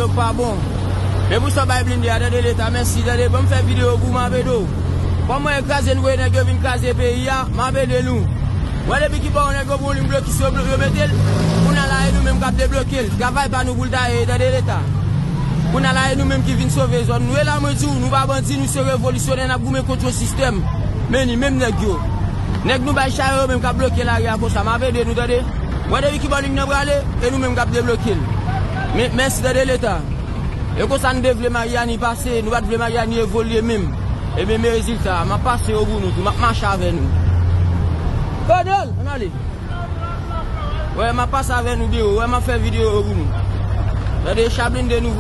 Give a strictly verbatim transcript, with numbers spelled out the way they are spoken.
Yo pa bon. Men pou sa w bay blende a, tande Leta, mèsi, tande, ban m fè videyo pou m ap ede w. Kòm mwen kraze, nou voye nèg yo vin kraze peyi a, m ap ede nou. Mwen depi ki bò nèg yo pran li, m blokis yo, yo mete l. Kounye a la, e nou menm k ap debloke l. Travay pa nou pou l ta ye, tande Leta. Kounye a la, e nou menm ki vin sove zòn nou. E la, mwen di w, nou pa bandi, nou se revolisyonè, n ap goumen kont yon sistèm. Men ni menm nèg yo. Nèg nou bay chay yo menm k ap bloke lari a konsa. M ap ede nou, tande. Mwen depi ki bò nèg nan prale, e nou menm k ap debloke l. Men, mèsi, tande Leta. E konsa nou te vle Maryani pase, nou pa t vle Maryani evolye menm. Ebyen, men rezilta a, m ap pase yo pou nou tou, m ap mache avè nou. Kodol, ann ale. Wè, m ap pase avè nou byen wo, wè, m ap fè videyo yo pou nou. Tande, cha blende nouvo.